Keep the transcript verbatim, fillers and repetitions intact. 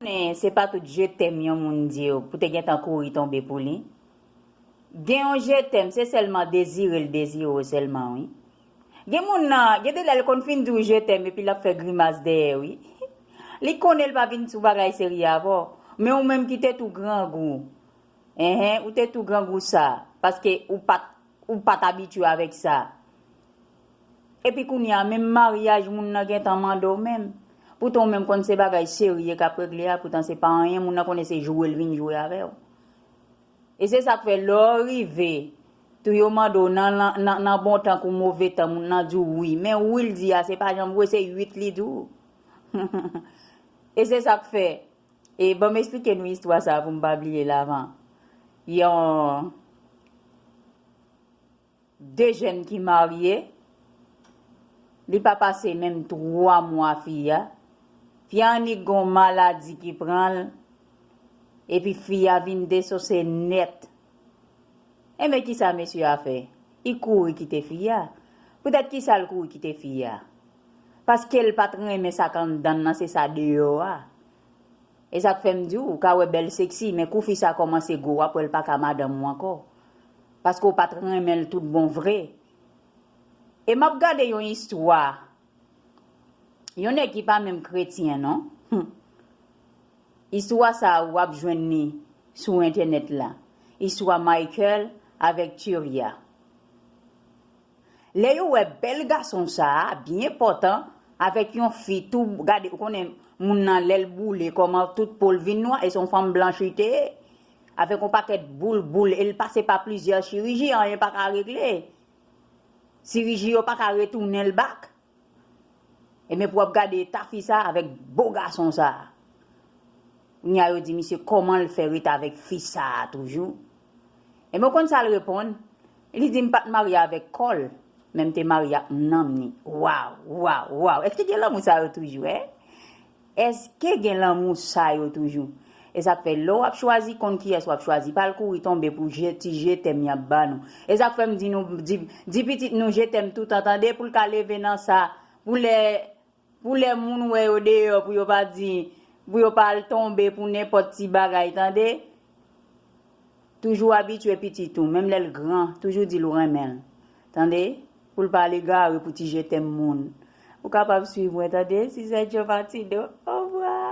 Men se pa tout je t'aime yon moun di w pou te gentan kouri tonbe pou li. Gen yon je t'aime, se sèlman dezire l dezire w sèlman, wi. Gen moun nan, gen de lè l konn fin di w je t'aime epi l ap fè grimas dèyè, wi. Li konnen l pa vin sou bagay serye avè w. Men ou menm ki te tou grangou. Enhen, ou te tou grangou sa. Paske ou pa t, ou pa t abitye avèk sa. Epi kounye a, menm maryaj moun nan gentan mande w menm. Poutan ou menm konn se bagay serye k ap regle a, poutan se pa anyen, moun nan konnen se joure l vin joure avè w. E se sa k fè lè w rive, tou yo mande w nan, nan, nan, nan bon tan kou move tan, moun nan di w wi. Men wi l di a, se pa janm vre, se uit li di w. E se sa k fè, e ban m eksplike nou istwa sa a pou m pa bliye l avan. Yon de jèn ki marye, li pa pase menm twa mwa fi a. Fi a annik gon maladi ki pran l, epi fi a vin desose nèt. Enben, kisa mesye a fè? Li kouri kite fi a. Poutèt kisa l kouri kite fi a? Paske l pa t renmen sa k anndan l nan, se sa deyò a. E sa k fè m di w, ou ka wè bèl seksi, men kou fi sa kòmanse gwo, w ap wè l pa ka madanm ou ankò. Paske w pa t renmen l tout bon vre. E m ap gade yon istwa. Yon nèg ki pa menm kretyen, non. Hum. Istwa sa a, w ap jwenn li sou entènèt la. Istwa Michael avèk Turia. Lè yo wè bèl gason sa a, byen pòtan, avèk yon fi tou, gade, ou konnen moun nan lè l boule, kòman tout po l vin nwa, e se yon fanm blanch li te ye, avèk yon pakèt boul, boul, e l pase pa plizyè chiriji, anyen pa ka regle. Chiriji yo pa ka retounen l back. Ebyen, pou w ap gade eta fi sa avèk bo gason sa. Kounye a yo di misye kòman l fè ret avèk fi sa a toujou. Ebyen, ou konn sa l reponn? Li di, "M pa t marye avèk kò l, men m te marye ak nanm ni." Waw, waw, waw. Èske gen lanmou sa yo toujou, en? Èske gen lanmou sa yo toujou? E sa k fè, lè w ap chwazi konn kiyès w ap chwazi, pa al kouri tonbe pou je, ti je t'aime y ap ba nou. E sa k fè m di nou, di, di pitit nou je t'aime toutan, tande, pou l ka leve nan sa. Pou lè, pou lè moun wè yo deyò, pou yo pa di, pou yo pa al tonbe pou nenpòt ti bagay, tande. Toujou abitye pitit ou, menm lè l gran, toujou di l ou renmen l. Tande? Pou l pa al egare pou ti je t'aime moun. Ou kapab swiv mwen, tande? Si sè Djo Matido.